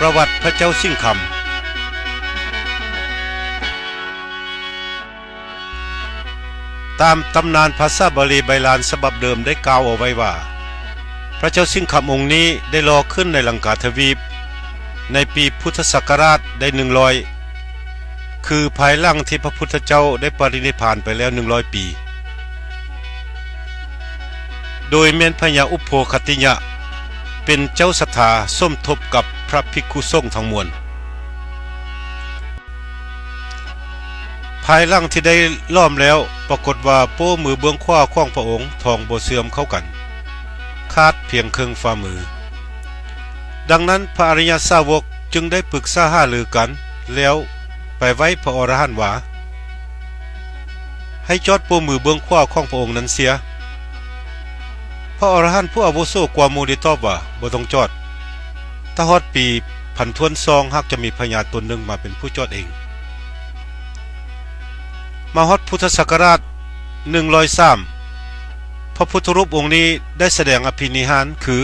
ປະຫວັດພະເຈົ້າສິງຄຳ. ຕາມຕຳນານພາສາບາລີໃບລານສະບັບເດີມໄດ້ກ່າວເອົາໄວ້ວ່າ ພະເຈົ້າສິງຄຳອົງນີ້ໄດ້ຫຼໍ່ຂຶ້ນໃນລັງກາທະວີບໃນປີພຸດທະສັກກະລາດໄດ້ໜຶ່ງຮ້ອຍ ຄືພາຍຫຼັງທີ່ພະພຸດທະເຈົ້າໄດ້ປະລິນິບພານໄປແລ້ວໜຶ່ງຮ້ອຍປີ ໂດຍແມ່ນພະຍາອຸໂພຄະຕິຍະ ເປັນເຈົ້າສັດທາສົມທົບກັບພະພິກຂຸສົງທັງມວນ. ພາຍຫຼັງທີ່ໄດ້ຫຼອມແລ້ວ ປາກົດວ່າໂປ້ມືເບື້ອງຂວາຂອງພະອົງທອງບໍ່ເຊື່ອມເຂົ້າກັນ, ຂາດພຽງເຄິ່ງຝ່າມື. ດັ່ງນັ້ນ ພະອະລິຍະສາວົກຈຶ່ງໄດ້ປຶກສາຫາລືກັນ ແລ້ວໄປໄຫວ້ພະອໍລະຫັນວ່າ ໃຫ້ຈອດໂປ້ມືເບື້ອງຂວາຂອງພະອົງນັ້ນເສຍ. ພະອໍລະຫັນຜູ້ອາວຸໂສກວ່າໝູ່ໄດ້ຕອບວ່າ ບໍ່ຕ້ອງຈອດ. ຖ້າຮອດປີພັນຖ້ວນສອງ ຫາກຈະມີພະຍາຕົນໜຶ່ງມາເປັນຜູ້ຈອດເອງ. ມາຮອດພຸດທະສັກກະລາດໜຶ່ງຮ້ອຍສາມ ພະພຸດທະຮູບອົງນີ້ໄດ້ສະແດງອະພິນິຫານ ຄື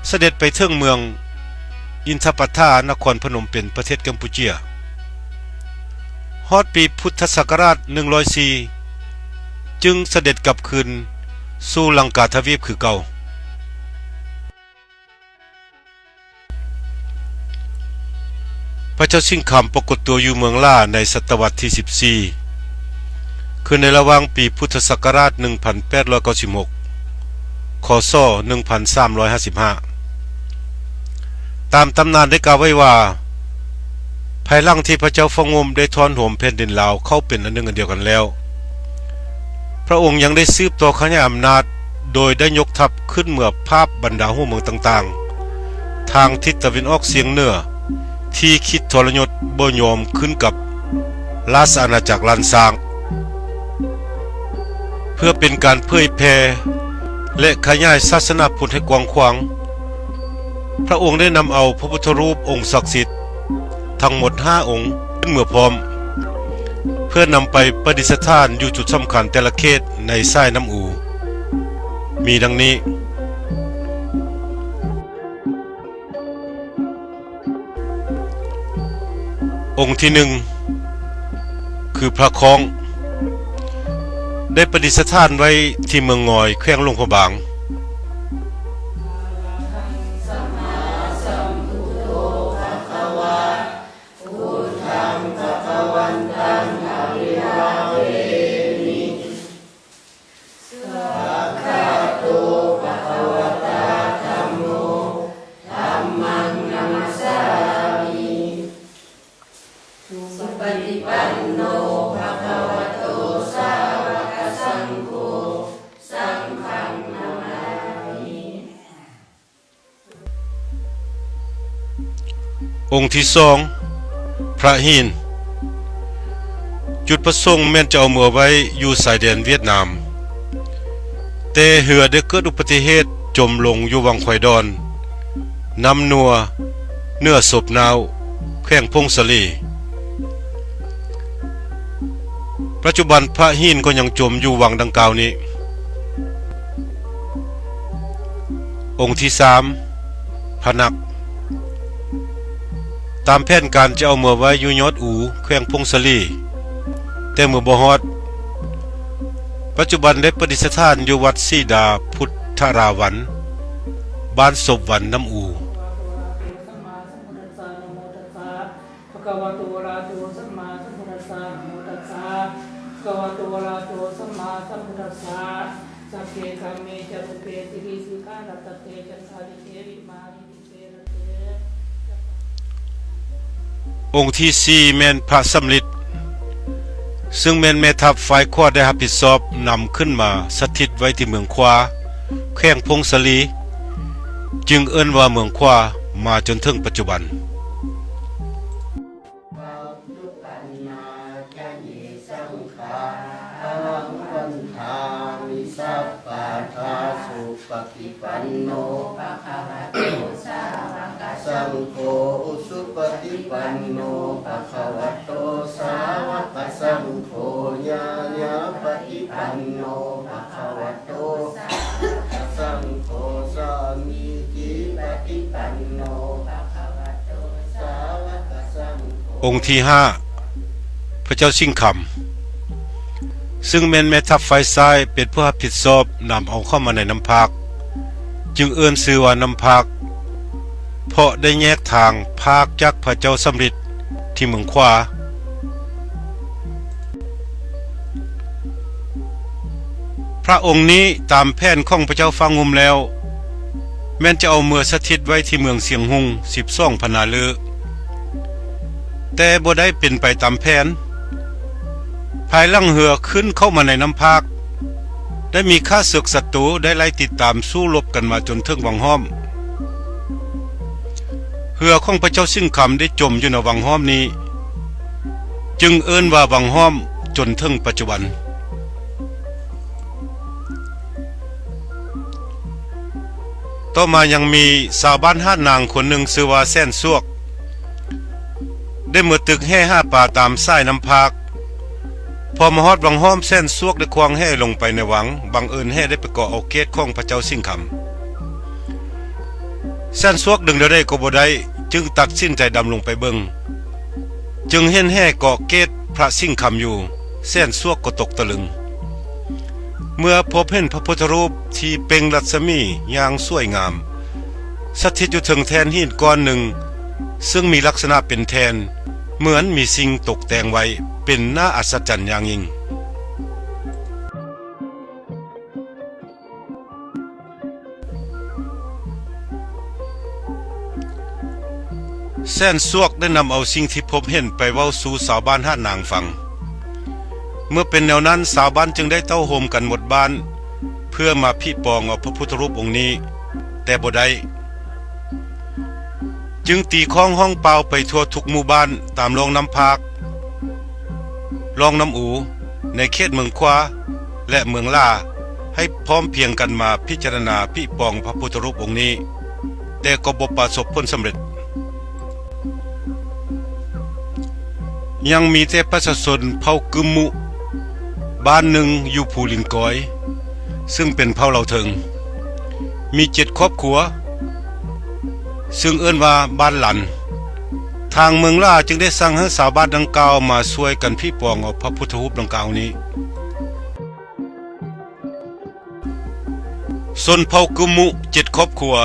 ສະເດັດໄປເຖິງເມືອງອິນທະປະທາ ນະຄອນພະນົມເປັນ ປະເທດກຳປູເຈຍ. ຮອດປີພຸດທະສັກກະລາດໜຶ່ງຮ້ອຍສີ່ ຈຶ່ງສະເດັດກັບຄືນສູ່ລັງກາທະວີບຄືເກົ່າ. ພະເຈົ້າສິງຄຳປາກົດຕົວຢູ່ເມືອງຫຼາໃນສະຕະວັດທີສິບສີ່ ຄືໃນລະຫວ່າງປີພຸດທະສັກກະລາດໜຶ່ງພັນແປດຮ້ອຍເກົ້າສິບຫົກ ຄ.ສ. ໜຶ່ງພັນສາມຮ້ອຍຫ້າສິບຫ້າ. ຕາມຕຳນານໄດ້ກ່າວໄວ້ວ່າ ພາຍຫຼັງທີ່ພະເຈົ້າຟ້າງງຸ່ມໄດ້ທ້ອນໂຮມແຜ່ນດິນລາວເຂົ້າເປັນອັນໜຶ່ງອັນດຽວກັນແລ້ວ, ພະອົງຍັງໄດ້ສືບຕໍ່ຂະຫຍາຍອຳນາດ ໂດຍໄດ້ຍົກທັບຂຶ້ນເມືອຜາບບັນດາຫົວເມືອງຕ່າງໆ ທາງທິດຕາເວັນອອກສຽງເໜືອ ທີ່ຄິດທໍລະຍົດບໍ່ຍອມຂຶ້ນກັບລາຊະອານາຈັກລ້ານຊ້າງ ເພື່ອເປັນການເຜີຍແຜ່ ແລະ ຂະຫຍາຍສາສະໜາພຸດໃຫ້ກວ້າງຂວາງ. ພະອົງໄດ້ນຳເອົາພະພຸດທະຮູບອົງສັກສິດທັງໝົດຫ້າອົງຂຶ້ນເມືອພ້ອມ ເພື່ອນຳໄປປະດິດສະຖານຢູ່ຈຸດສຳຄັນແຕ່ລະເຂດໃນສາຍນ້ຳອູ ມີດັ່ງນີ້. ອົງທີໜຶ່ງ ຄືພະຄ້ອງ ໄດ້ປະດິດສະຖານໄວ້ທີ່ເມືອງງອຍ ແຂວງຫຼວງພະບາງ. ອົງທີສອງ ພະຫີນ ຈຸດປະສົງແມ່ນຈະເອົາເມືອໄວ້ຢູ່ຊາຍແດນຫວຽດນາມ, ແຕ່ເຮືອໄດ້ເກີດອຸປະຕິເຫດຈົມລົງຢູ່ວັງຄວາຍດອນ, ນ້ຳນົວ, ເໜືອສົບໜ້າວ, ແຂວງຜົ້ງສາລີ. ປັດຈຸບັນພະຫີນກໍຍັງຈົມຢູ່ວັງດັ່ງກ່າວນີ້. ອົງທີສາມ ພະນັກ ຕາມແຜນການຈະເອົາເມືອໄວ້ຢູ່ຍອດອູ ແຂວງຜົ້ງສາລີ, ແຕ່ເມືອບໍ່ຮອດ. ປັດຈຸບັນໄດ້ປະດິດສະຖານຢູ່ວັດສີດາພຸດທະລາວັນ, ບ້ານສົບວັນ, ນ້ຳອູ. ພະຄະວະໂຕ ອະລະຫະໂຕ ສຳມາສຳພຸດທັດສະ ນະໂມຕັດສະ ພະຄະວະໂຕ ອະລະຫະໂຕ ສຳມາສຳພຸດທັດສະ ສັບເພ ກຳເມ ຈະ ປຸບເພ ສິລິ ສິກຂາ ລັດຖະເຕ ຈັນທາລິເກ ວິມາ ລິ ຕິເຕ ລະເຕ ຈະ ອົງທີສີ່ແມ່ນພະສຳລິດ ຊຶ່ງແມ່ນແມ່ທັບຝ່າຍຂວາໄດ້ຮັບຜິດຊອບນຳຂຶ້ນມາສະຖິດໄວ້ທີ່ເມືອງຂວາ ແຂວງຜົ້ງສາລີ ຈຶ່ງເອີ້ນວ່າເມືອງຂວາ ມາຈົນເຖິງປັດຈຸບັນ. ປັດຈຸບັນນາຈະເຍ ສັງຄາ ອະຫັງ ວັນທາມິ ສັບປາທາ ສຸປະຕິປັນໂນ ພະຄະວະໂຕ ສາວະກະ ສັງໂຄ ອຸສຸປະຕິປັນໂນ ພະຄະວະໂຕ ສາວະກະ ສັງໂຄ ຍາຍາປະຕິປັນໂນ ພະຄະວະໂຕ ສາວະກະ ສັງໂຄ ສາມີຈິປະຕິປັນໂນ ພະຄະວະ ອົງທີຫ້າ ພະເຈົ້າສິງຄຳ ຊຶ່ງແມ່ນແມ່ທັບຝ່າຍຊ້າຍ ເປັນຜູ້ຮັບຜິດຊອບນຳເອົາເຂົ້າມາໃນນ້ຳພາກ ຈຶ່ງເອີ້ນຊື່ວ່ານ້ຳພາກ ເພາະໄດ້ແຍກທາງພາກຈາກພະເຈົ້າສຳລິດທີ່ເມືອງຂວາ. ພະອົງນີ້ຕາມແຜນຂອງພະເຈົ້າຟ້າງຸ່ມແລ້ວ ແມ່ນຈະເອົາເມືອສະຖິດໄວ້ທີ່ເມືອງຊຽງຮຸ່ງ ສິບສອງພັນນາເລີ ແຕ່ບໍ່ໄດ້ເປັນໄປຕາມແຜນ. ພາຍຫຼັງເຮືອຂຶ້ນເຂົ້າມາໃນນ້ຳພາກ ໄດ້ມີຂ້າເສິກສັດຕູໄດ້ໄລ່ຕິດຕາມສູ້ລົບກັນມາຈົນເຖິງວັງຫ້ອມ. ເຮືອຂອງພະເຈົ້າສິງຄຳໄດ້ຈົມຢູ່ໃນວັງຫ້ອມນີ້ ຈຶ່ງເອີ້ນວ່າວັງຫ້ອມຈົນເຖິງປັດຈຸບັນ. ຕໍ່ມາຍັງມີຊາວບ້ານຫາດນາງຄົນໜຶ່ງຊື່ວ່າແສນສວກ ໄດ້ເມືອຕຶກແຫຫາປາຕາມສາຍນ້ຳພາກ. ພໍມາຮອດວັງຫ້ອມ ແສນສວກໄດ້ຂວ້າງແຫລົງໄປໃນວັງ, ບັງເອີນແຫໄດ້ໄປເກາະເອົາເກດຂອງພະເຈົ້າສິງຄຳ. ແສນສວກດຶງແນວໃດກໍບໍ່ໄດ້ ຈຶ່ງຕັດສິນໃຈດຳລົງໄປເບິ່ງ ຈຶ່ງເຫັນແຫເກາະເກດພະສິງຄຳຢູ່. ແສນສວກກໍຕົກຕະລຶງ ເມື່ອພົບເຫັນພະພຸດທະຮູບທີ່ເປັ່ງລັດສະໝີຢ່າງສວຍງາມ ສະຖິດຢູ່ເທິງແທ່ນຫີນກ້ອນໜຶ່ງ ຊຶ່ງມີລັກສະນະເປັນແທ່ນເໝືອນມີສິ່ງຕົກແຕ່ງໄວ້ ເປັນໜ້າອັດສະຈັນຢ່າງຍິ່ງ. ແສນສວກໄດ້ນຳເອົາສິ່ງທີ່ພົບເຫັນໄປເວົ້າສູ່ຊາວບ້ານຫາດນາງຟັງ. ເມື່ອເປັນແນວນັ້ນ ຊາວບ້ານຈຶ່ງໄດ້ເຕົ້າໂຮມກັນໝົດບ້ານ ເພື່ອມາພິປອງເອົາພະພຸດທະຮູບອົງນີ້, ແຕ່ບໍ່ໄດ້. ຈຶ່ງຕີຄ້ອງຮ້ອງປ່າວໄປທົ່ວທຸກໝູ່ບ້ານ ຕາມລ່ອງນ້ຳພາກ, ລ່ອງນ້ຳອູ ໃນເຂດເມືອງຂວາ ແລະ ເມືອງຫຼາ ໃຫ້ພ້ອມພຽງກັນມາພິຈາລະນາພິປອງພະພຸດທະຮູບອົງນີ້, ແຕ່ກໍບໍ່ປະສົບຜົນສຳເລັດ. ຍັງມີແຕ່ປະຊາຊົນເຜົ່າກຶມມຸ ບ້ານໜຶ່ງຢູ່ພູລິນກອຍ ຊຶ່ງເປັນເຜົ່າລາວເທິງ ມີເຈັດຄອບຄົວ ຊຶ່ງເອີ້ນວ່າບ້ານຫຼັນ. ທາງເມືອງຫຼາຈຶ່ງໄດ້ສັ່ງໃຫ້ຊາວບ້ານດັ່ງກ່າວມາຊ່ວຍກັນພິປອງເອົາພະພຸດທະຮູບດັ່ງກ່າວນີ້. ຊົນເຜົ່າກຶມມຸເຈັດຄອບຄົວ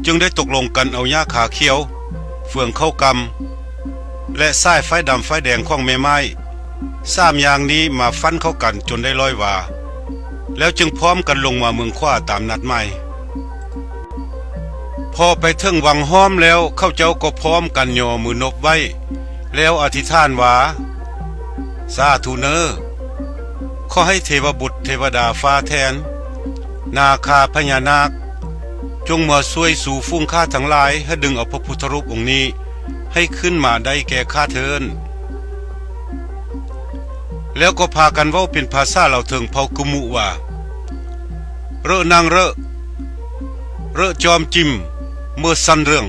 ຈຶ່ງໄດ້ຕົກລົງກັນເອົາຫຍ້າຄາຂຽວ, ເຟືອງເຂົ້າກຳ ແລະ ສາຍຝ້າຍດຳຝ້າຍແດງຂອງແມ່ໝ້າຍ ສາມຢ່າງນີ້ມາຟັ່ນເຂົ້າກັນຈົນໄດ້ຮ້ອຍວາ, ແລ້ວຈຶ່ງພ້ອມກັນລົງມາເມືອງຂວາຕາມນັດໝາຍ. ພໍໄປເຖິງວັງຫ້ອມແລ້ວ ເຂົາເຈົ້າກໍພ້ອມກັນຍໍມືນົບໄຫວ້ ແລ້ວອະທິຖານວ່າ ສາທຸເນີ, ຂໍໃຫ້ເທວະບຸດເທວະດາຟ້າແຖນ, ນາຄາພະຍານາກ ຈົ່ງມາຊ່ວຍຊູຝູງຂ້າທັງຫຼາຍ ໃຫ້ດຶງເອົາພະພຸດທະຮູບອົງນີ້ໃຫ້ຂຶ້ນມາໄດ້ແກ່ຂ້າເທີ້ນ. ແລ້ວກໍພາກັນເວົ້າເປັນພາສາລາວເທິງເຜົ່າກຶມມຸວ່າ ເຣນາງເຣ, ເຣຈອມຈິມເມີຊັນເລື່ອງ,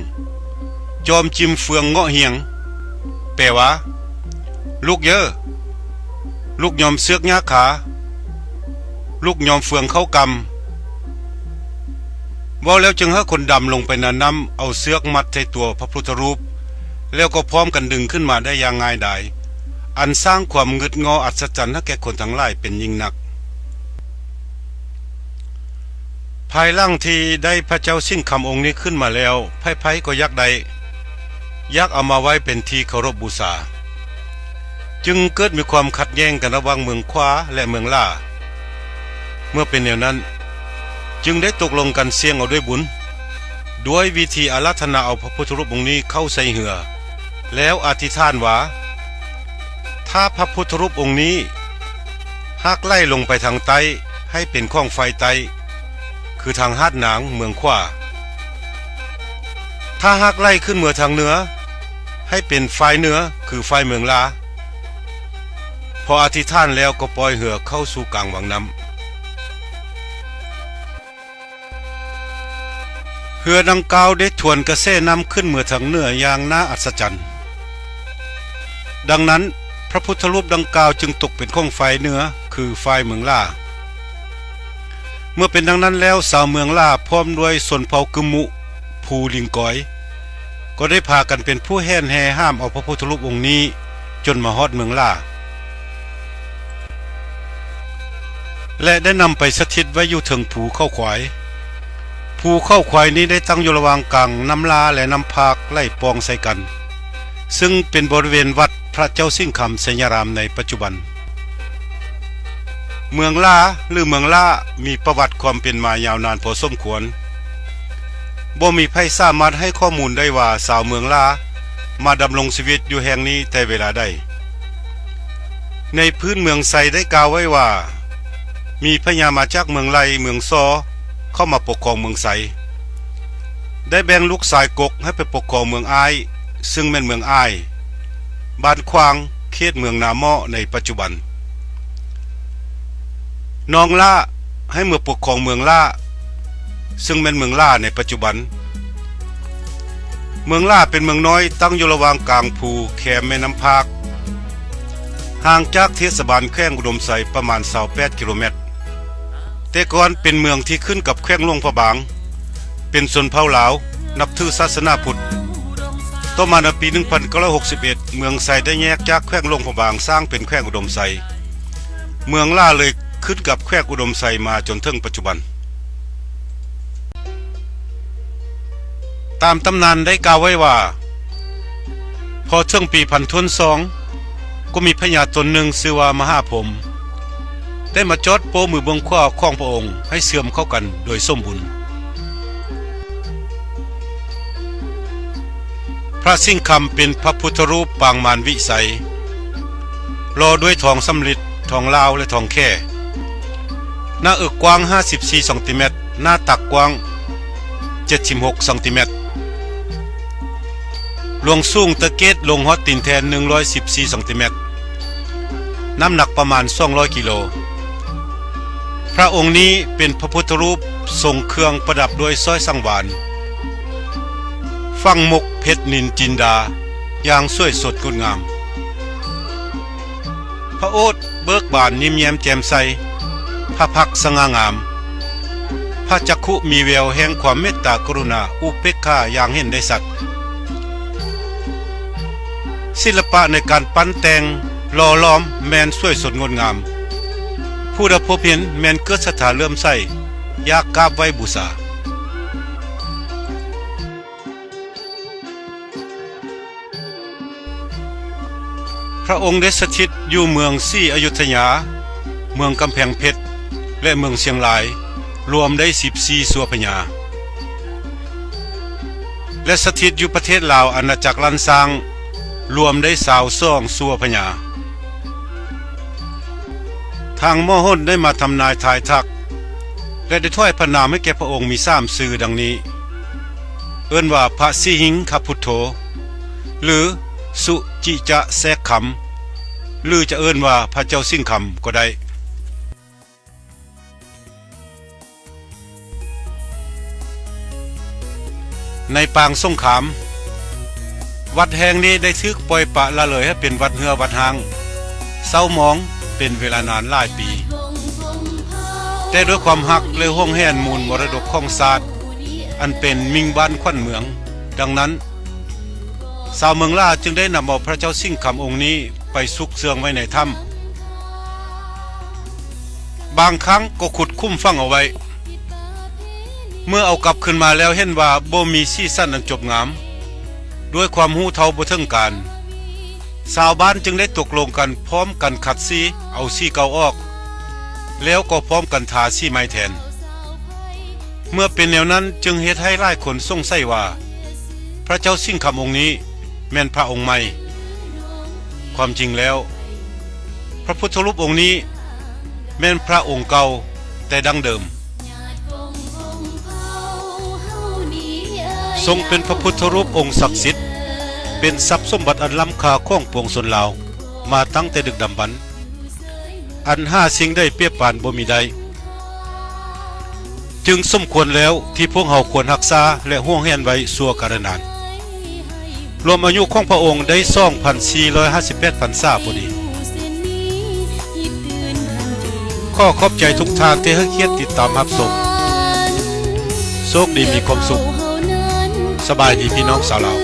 ຈອມຈິມເຟືອງເງາະຮຽງ. ແປວ່າ ລຸກເຢີ, ລຸກຍອມເຊືອກຫຍ້າຄາ, ລຸກຍອມເຟືອງເຂົ້າກຳ. ເວົ້າແລ້ວຈຶ່ງໃຫ້ຄົນດຳລົງໄປໃນນ້ຳ ເອົາເຊືອກມັດໃສ່ຕົວພະພຸດທະຮູບ ແລ້ວກໍພ້ອມກັນດຶງຂຶ້ນມາໄດ້ຢ່າງງ່າຍດາຍ, ອັນສ້າງຄວາມງຶດງໍ້ອັດສະຈັນໃຫ້ແກ່ຄົນທັງຫຼາຍເປັນຍິ່ງນັກ. ພາຍຫຼັງທີ່ໄດ້ພະເຈົ້າສິງຄຳອົງນີ້ຂຶ້ນມາແລ້ວ, ໃຜໆກໍຢາກໄດ້, ຢາກເອົາມາໄວ້ເປັນທີ່ເຄົາລົບບູຊາ. ຈຶ່ງເກີດມີຄວາມຂັດແຍ່ງກັນລະຫວ່າງເມືອງຂວາ ແລະ ເມືອງຫຼາ. ເມື່ອເປັນແນວນັ້ນ, ຈຶ່ງໄດ້ຕົກລົງກັນສ່ຽງເອົາດ້ວຍບຸນ, ດ້ວຍວິທີອາລາທະນາເອົາພະພຸດທະຮູບອົງນີ້ເຂົ້າໃສ່ເຮືອ, ແລ້ວອະທິຖານວ່າ ຖ້າພະພຸດທະຮູບອົງນີ້ຫາກໄຫຼລົງໄປທາງໃຕ້ ໃຫ້ເປັນຂອງຝ່າຍໃຕ້ ຄືທາງຫາດນາງເມືອງຂວາ, ຖ້າຫາກໄຫຼຂຶ້ນເມືອທາງເໜືອ ໃຫ້ເປັນຝ່າຍເໜືອ ຄືຝ່າຍເມືອງຫຼາ. ພໍອະທິຖານແລ້ວກໍປ່ອຍເຮືອເຂົ້າສູ່ກາງວັງນ້ຳ. ເຮືອດັ່ງກ່າວໄດ້ທວນກະແສນ້ຳຂຶ້ນເມືອທາງເໜືອຢ່າງໜ້າອັດສະຈັນ. ດັ່ງນັ້ນ, ພະພຸດທະຮູບດັ່ງກ່າວຈຶ່ງຕົກເປັນຂອງຝ່າຍເໜືອ ຄືຝ່າຍເມືອງຫຼາ. ເມື່ອເປັນດັ່ງນັ້ນແລ້ວ, ຊາວເມືອງຫຼາພ້ອມດ້ວຍຊົນເຜົ່າກຶມມຸ ພູລິງກອຍ ກໍໄດ້ພາກັນເປັນຜູ້ແຫ່ນແຫ່ຫາມເອົາພະພຸດທະຮູບອົງນີ້ຈົນມາຮອດເມືອງຫຼ້າ ແລະ ໄດ້ນຳໄປສະຖິດໄວ້ຢູ່ເທິງພູເຂົາຄວາຍ. ພູເຂົາຄວາຍນີ້ໄດ້ຕັ້ງຢູ່ລະຫວ່າງກາງນ້ຳຫຼ້າ ແລະ ນ້ຳພາກໄຫຼປ່ອງໃສ່ກັນ, ຊຶ່ງເປັນບໍລິເວນວັດພະເຈົ້າສິງຄຳໄຊຍາຣາມໃນປັດຈຸບັນ. ເມືອງຫຼ້າ ຫຼື ເມືອງຫຼ້າ ມີປະຫວັດຄວາມເປັນມາຍາວນານພໍສົມຄວນ. ບໍ່ມີໃຜສາມາດໃຫ້ຂໍ້ມູນໄດ້ວ່າຊາວເມືອງຫຼ້າມາດຳລົງຊີວິດຢູ່ແຫ່ງນີ້ແຕ່ເວລາໃດ. ໃນພື້ນເມືອງໄຊໄດ້ກ່າວໄວ້ວ່າ ມີພະຍາມາຈາກເມືອງໄຫຼ ເມືອງສໍ ເຂົ້າມາປົກຄອງເມືອງໄຊ, ໄດ້ແບ່ງລູກຊາຍກົກໃຫ້ໄປປົກຄອງເມືອງອ້າຍ ຊຶ່ງແມ່ນເມືອງອ້າຍ, ບ້ານຂວາງ, ເຂດເມືອງນາໝໍ້ໃນປັດຈຸບັນ. ນ້ອງຫຼ້າ ໃຫ້ເມືອປົກຄອງເມືອງຫຼ້າ ຊຶ່ງແມ່ນເມືອງຫຼ້າໃນປັດຈຸບັນ. ເມືອງຫຼ້າເປັນເມືອງນ້ອຍ ຕັ້ງຢູ່ລະຫວ່າງກາງພູແຄມແມ່ນ້ຳພາກ, ຫ່າງຈາກເທດສະບານແຂວງອຸດົມໄຊປະມານຊາວແປດກິໂລແມັດ. ແຕ່ກ່ອນເປັນເມືອງທີ່ຂຶ້ນກັບແຂວງຫຼວງພະບາງ, ເປັນຊົນເຜົ່າລາວ ນັບຖືສາສະໜາພຸດ. ຕໍ່ມາໃນປີໜຶ່ງພັນເກົ້າຮ້ອຍຫົກສິບເອັດ ເມືອງໄຊໄດ້ແຍກຈາກແຂວງຫຼວງພະບາງ ສ້າງເປັນແຂວງອຸດົມໄຊ. ເມືອງຫຼ້າເລີຍຂຶ້ນກັບແຂວງອຸດົມໄຊມາຈົນເຖິງປັດຈຸບັນ. ຕາມຕຳນານໄດ້ກ່າວໄວ້ວ່າ ພໍເຖິງປີພັນທວນສອງ ກໍມີພະຍາຕົນໜຶ່ງຊື່ວ່າມະຫາພົມ ໄດ້ມາຈອດໂປ້ມືເບື້ອງຂວາຂອງພະອົງໃຫ້ເຊື່ອມເຂົ້າກັນໂດຍສົມບູນ. ພະສິງຄຳເປັນພະພຸດທະຮູບປາງມານວິໄສ ຫຼໍ່ດ້ວຍທອງສຳລິດ, ທອງລາວ ແລະ ທອງແຂ. ໜ້າເອິກກວ້າງຫ້າສິບສີ່ຊັງຕີແມັດ, ໜ້າຕັກກວ້າງເຈັດສິບຫົກຊັງຕີແມັດ, ລວງສູງແຕ່ເກດລົງຮອດຕີນແທ່ນໜຶ່ງຮ້ອຍສິບສີ່ຊັງຕີແມັດ, ນ້ຳໜັກປະມານສອງຮ້ອຍກິໂລ. ພະອົງນີ້ເປັນພະພຸດທະຮູບຊົງເຄື່ອງປະດັບດ້ວຍສ້ອຍສັງວານ ຝັງໝົກເພັດນິນຈິນດາຢ່າງສວຍສົດງົດງາມ. ພະໂອດເບີກບານ, ຍິ້ມແຍ້ມແຈ່ມໃສ, ພະພັກສະຫງ່າງາມ, ພະຈັກຂຸມີແວວແຫ່ງຄວາມເມດຕາກະລຸນາອຸເປກຂາຢ່າງເຫັນໄດ້ຊັດ. ສິລະປະໃນການປັ້ນແຕ່ງຫຼໍ່ຫຼອມແມ່ນສວຍສົດງົດງາມ, ຜູ້ໃດພົບເຫັນແມ່ນເກີດສັດທາເຫຼື້ອມໃສ ຢາກກາບໄຫວ້ບູຊາ. ພະອົງໄດ້ສະຖິດຢູ່ເມືອງສີອະຍຸດທະຍາ, ເມືອງກຳແພງເພັດ ແລະ ເມືອງຊຽງລາຍ ລວມໄດ້ສິບສີ່ຊົ່ວພະຍາ ແລະ ສະຖິດຢູ່ປະເທດລາວອານາຈັກລ້ານຊ້າງ ລວມໄດ້ຊາວສອງຊົ່ວພະຍາ. ທາງໝໍຫົນໄດ້ມາທຳນາຍທາຍທັກ ແລະ ໄດ້ຖວາຍພະນາມໃຫ້ແກ່ພະອົງມີສາມຊື່ດັ່ງນີ້, ເອີ້ນວ່າພະສີຫິງຄະພຸດໂທ ຫຼື ສຸຈິຈະແຊກຄຳ ຫຼື ຈະເອີ້ນວ່າພະເຈົ້າສິງຄຳກໍໄດ້. ໃນປາງສົງຄາມ, ວັດແຫ່ງນີ້ໄດ້ຖືກປ່ອຍປະລະເລີຍໃຫ້ເປັນວັດເຮື້ອວັດຮ້າງ, ເສົ້າໝອງເປັນເວລານານຫຼາຍປີ. ແຕ່ດ້ວຍຄວາມຮັກ ແລະ ຫວງແຫນມູນມໍລະດົກຂອງຊາດ ອັນເປັນມິ່ງບ້ານຂວັນເມືອງ, ດັ່ງນັ້ນ ຊາວເມືອງຫຼ້າຈຶ່ງໄດ້ນຳເອົາພະເຈົ້າສິງຄຳອົງນີ້ໄປຊຸກເຊື່ອງໄວ້ໃນຖ້ຳ. ບາງຄັ້ງກໍຂຸດຂຸມຝັງເອົາໄວ້. ເມື່ອເອົາກັບຄືນມາແລ້ວເຫັນວ່າບໍ່ມີສີສັນອັນຈົບງາມ. ດ້ວຍຄວາມຮູ້ເທົ່າບໍ່ເຖິງການ, ຊາວບ້ານຈຶ່ງໄດ້ຕົກລົງກັນພ້ອມກັນຂັດສີເອົາສີເກົ່າອອກ, ແລ້ວກໍພ້ອມກັນທາສີໃໝ່ແທນ. ເມື່ອເປັນແນວນັ້ນຈຶ່ງເຮັດໃຫ້ຫຼາຍຄົນສົງໄສວ່າ ພະເຈົ້າສິງຄຳອົງນີ້ແມ່ນພະອົງໃໝ່. ຄວາມຈິງແລ້ວ ພະພຸດທະຮູບອົງນີ້ແມ່ນພະອົງເກົ່າແຕ່ດັ້ງເດີມ. ຊົງເປັນພະພຸດທະຮູບອົງສັກສິດ, ເປັນຊັບສົມບັດອັນລ້ຳຄ່າຂອງປວງຊົນລາວມາຕັ້ງແຕ່ດຶກດຳບັນ. ອັນຫາສິ່ງໃດປຽບປານບໍ່ມີໄດ້, ຈຶ່ງສົມຄວນແລ້ວທີ່ພວກເຮົາຄວນຮັກສາ ແລະ ຫວງແຫນໄວ້ຊົ່ວກາລະນານ. ລວມອາຍຸຂອງພະອົງໄດ້ສອງພັນສີ່ຮ້ອຍຫ້າສິບແປດພັນສາພໍດີ. ຂໍຂອບໃຈທຸກທ່ານທີ່ໃຫ້ກຽດຕິດຕາມຮັບຊົມ. ໂຊກດີມີຄວາມສຸກ. ສະບາຍດີພີ່ນ້ອງຊາວລາວ.